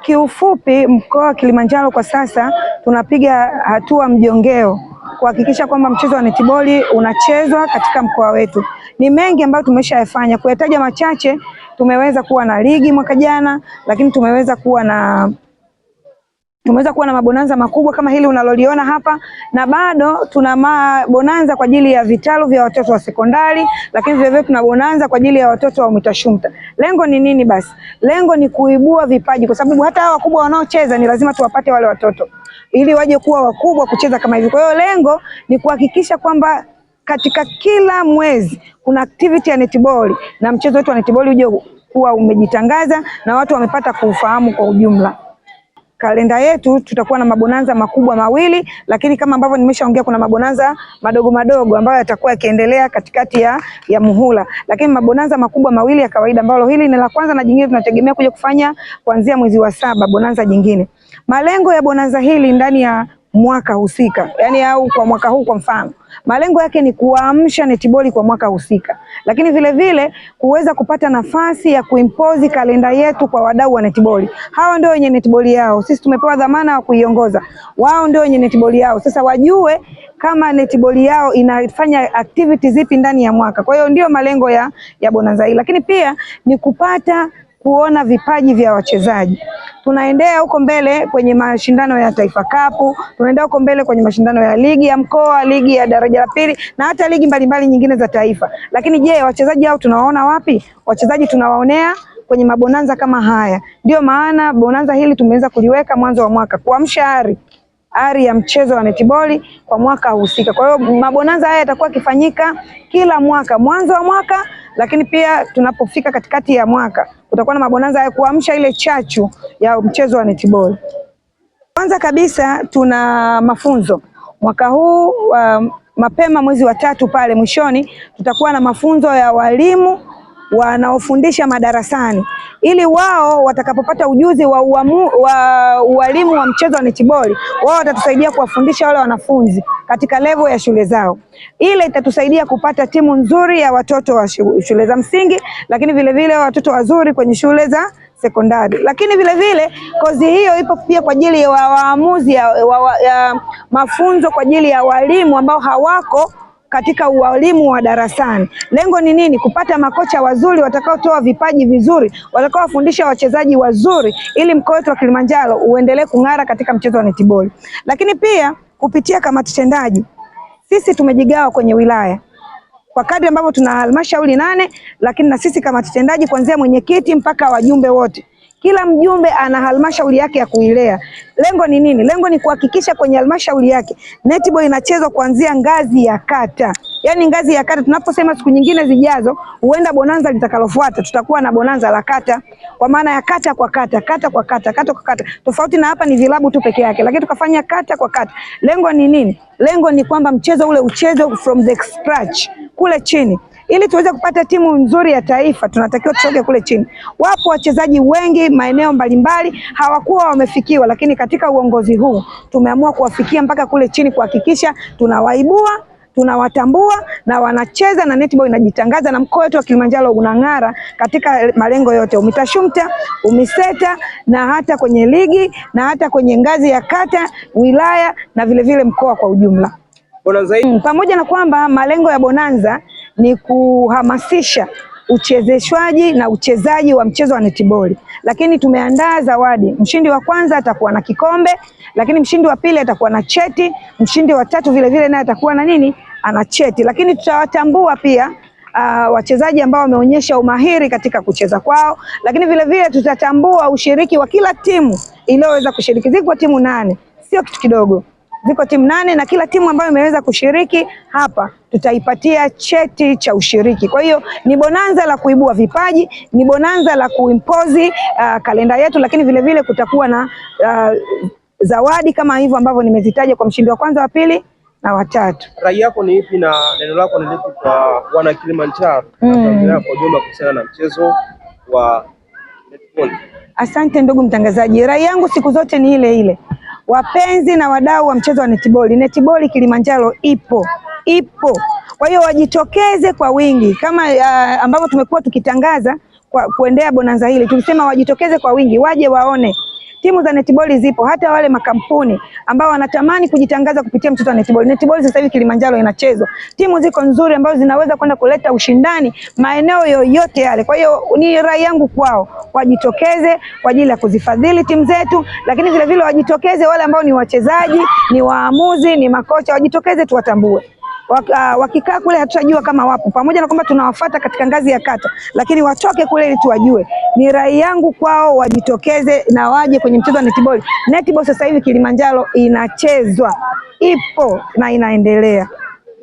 Kiufupi, mkoa wa Kilimanjaro kwa sasa tunapiga hatua mjongeo kuhakikisha kwamba mchezo wa netiboli unachezwa katika mkoa wetu. Ni mengi ambayo tumeshayafanya, kuyataja machache, tumeweza kuwa na ligi mwaka jana, lakini tumeweza kuwa na mabonanza makubwa kama hili unaloliona hapa, na bado tuna mabonanza kwa ajili ya vitalu vya watoto wa sekondari, lakini vile vile tuna bonanza kwa ajili ya watoto wa UMITASHUMTA. Lengo ni nini basi? Lengo ni kuibua vipaji, kwa sababu hata hawa wakubwa wanaocheza ni lazima tuwapate wale watoto ili waje kuwa wakubwa kucheza kama hivi. Kwa hiyo lengo ni kuhakikisha kwamba katika kila mwezi kuna activity ya netiboli na mchezo wetu wa netiboli uje kuwa umejitangaza na watu wamepata kuufahamu kwa ujumla. Kalenda yetu tutakuwa na mabonanza makubwa mawili, lakini kama ambavyo nimeshaongea kuna mabonanza madogo madogo ambayo yatakuwa yakiendelea katikati ya muhula, lakini mabonanza makubwa mawili ya kawaida ambalo hili ni la kwanza na jingine tunategemea kuja kufanya kuanzia mwezi wa 7 bonanza jingine. Malengo ya bonanza hili ndani ya mwaka husika, yani au kwa mwaka huu kwa mfano, malengo yake ni kuamsha netiboli kwa mwaka husika, lakini vile vile kuweza kupata nafasi ya kuimpose kalenda yetu kwa wadau wa netiboli. Hawa ndio wenye netiboli yao, sisi tumepewa dhamana ya kuiongoza, wao ndio wenye netiboli yao. Sasa wajue kama netiboli yao inafanya activity zipi ndani ya mwaka. Kwa hiyo ndio malengo ya bonanza hili, lakini pia ni kupata kuona vipaji vya wachezaji. Tunaendea huko mbele kwenye mashindano ya Taifa Cup, tunaendea huko mbele kwenye mashindano ya ligi ya mkoa, ligi ya daraja la pili na hata ligi mbalimbali nyingine za taifa. Lakini je, wachezaji hao tunawaona wapi? Wachezaji tunawaonea kwenye mabonanza kama haya. Ndio maana bonanza hili tumeweza kuliweka mwanzo wa mwaka kuamsha ari ya mchezo wa netiboli kwa mwaka husika. Kwa hiyo mabonanza haya yatakuwa yakifanyika kila mwaka, mwanzo wa mwaka, lakini pia tunapofika katikati ya mwaka kutakuwa na mabonanza ya kuamsha ile chachu ya mchezo wa netiboli. Kwanza kabisa tuna mafunzo mwaka huu mapema mwezi wa 3 pale mwishoni tutakuwa na mafunzo ya walimu wanaofundisha madarasani ili wao watakapopata ujuzi wa ualimu wa mchezo wa netiboli, wao watatusaidia kuwafundisha wale wanafunzi katika level ya shule zao. Ile itatusaidia kupata timu nzuri ya watoto wa shule za msingi, lakini vile vile watoto wazuri kwenye shule za sekondari. Lakini vile vile kozi hiyo ipo pia kwa ajili ya waamuzi ya mafunzo kwa ajili ya walimu ambao hawako katika ualimu wa darasani. Lengo ni nini? Kupata makocha wazuri watakaotoa vipaji vizuri, watakaowafundisha wachezaji wazuri ili mkoa wetu wa Kilimanjaro uendelee kung'ara katika mchezo wa netiboli. Lakini pia kupitia kamati tendaji, sisi tumejigawa kwenye wilaya kwa kadri ambavyo tuna halmashauri 8, lakini na sisi kamati tendaji kuanzia mwenyekiti mpaka wajumbe wote, kila mjumbe ana halmashauri yake ya kuilea. Lengo ni nini? Lengo ni kuhakikisha kwenye halmashauri yake netball inachezwa kuanzia ngazi ya kata. Yaani ngazi ya kata, tunaposema siku nyingine zijazo huenda bonanza litakalofuata tutakuwa na bonanza la kata, kwa maana ya kata kwa kata, kata kwa kata, kata kwa kata. Tofauti na hapa ni vilabu tu peke yake, lakini tukafanya kata kwa kata. Lengo ni nini? Lengo ni kwamba mchezo ule uchezwe from the scratch kule chini. Ili tuweze kupata timu nzuri ya taifa tunatakiwa tutoke kule chini. Wapo wachezaji wengi maeneo mbalimbali hawakuwa wamefikiwa, lakini katika uongozi huu tumeamua kuwafikia mpaka kule chini, kuhakikisha tunawaibua, tunawatambua na wanacheza na netball inajitangaza na mkoa wetu wa Kilimanjaro unang'ara katika malengo yote, UMITASHUMTA, UMISETA na hata kwenye ligi na hata kwenye ngazi ya kata, wilaya na vile vile mkoa kwa ujumla. Bonanza hii Pamoja na kwamba malengo ya bonanza ni kuhamasisha uchezeshwaji na uchezaji wa mchezo wa netiboli, lakini tumeandaa zawadi. Mshindi wa kwanza atakuwa na kikombe, lakini mshindi wa pili atakuwa na cheti, mshindi wa tatu vile vile naye atakuwa na nini? Ana cheti. Lakini tutawatambua pia wachezaji ambao wameonyesha umahiri katika kucheza kwao, lakini vile vile tutatambua ushiriki wa kila timu iliyoweza kushiriki. Ziko timu 8, sio kitu kidogo. Ziko timu 8 na kila timu ambayo imeweza kushiriki hapa tutaipatia cheti cha ushiriki. Kwa hiyo ni bonanza la kuibua vipaji, ni bonanza la kuimpose kalenda yetu, lakini vile vile kutakuwa na zawadi kama hivyo ambavyo nimezitaja kwa mshindi wa kwanza, wa pili na watatu. Rai yako ni ipi na neno lako ni lipi kwa wana Kilimanjaro na Tanzania kwa ujumla kuhusiana na mchezo wa netball? Asante ndugu mtangazaji. Rai yangu siku zote ni ile ile. Wapenzi na wadau wa mchezo wa netball, netball Kilimanjaro ipo, ipo. Kwa hiyo wajitokeze kwa wingi kama ambavyo tumekuwa tukitangaza kwa kuendea bonanza hili. Tulisema wajitokeze kwa wingi, waje waone. Timu za netiboli zipo, hata wale makampuni ambao wanatamani kujitangaza kupitia mchezo wa netiboli. Netiboli sasa hivi Kilimanjaro inachezwa, timu ziko nzuri ambazo zinaweza kwenda kuleta ushindani maeneo yoyote yale. Kwa hiyo ni rai yangu kwao wajitokeze kwa ajili ya kuzifadhili timu zetu, lakini vile vile wajitokeze wale ambao ni wachezaji, ni waamuzi, ni makocha, wajitokeze tuwatambue. Wakikaa kule hatutajua kama wapo, pamoja na kwamba tunawafuata katika ngazi ya kata, lakini watoke kule ili tuwajue. Ni rai yangu kwao wajitokeze na waje kwenye mchezo wa netiboli. Netball sasa hivi Kilimanjaro inachezwa, ipo na inaendelea.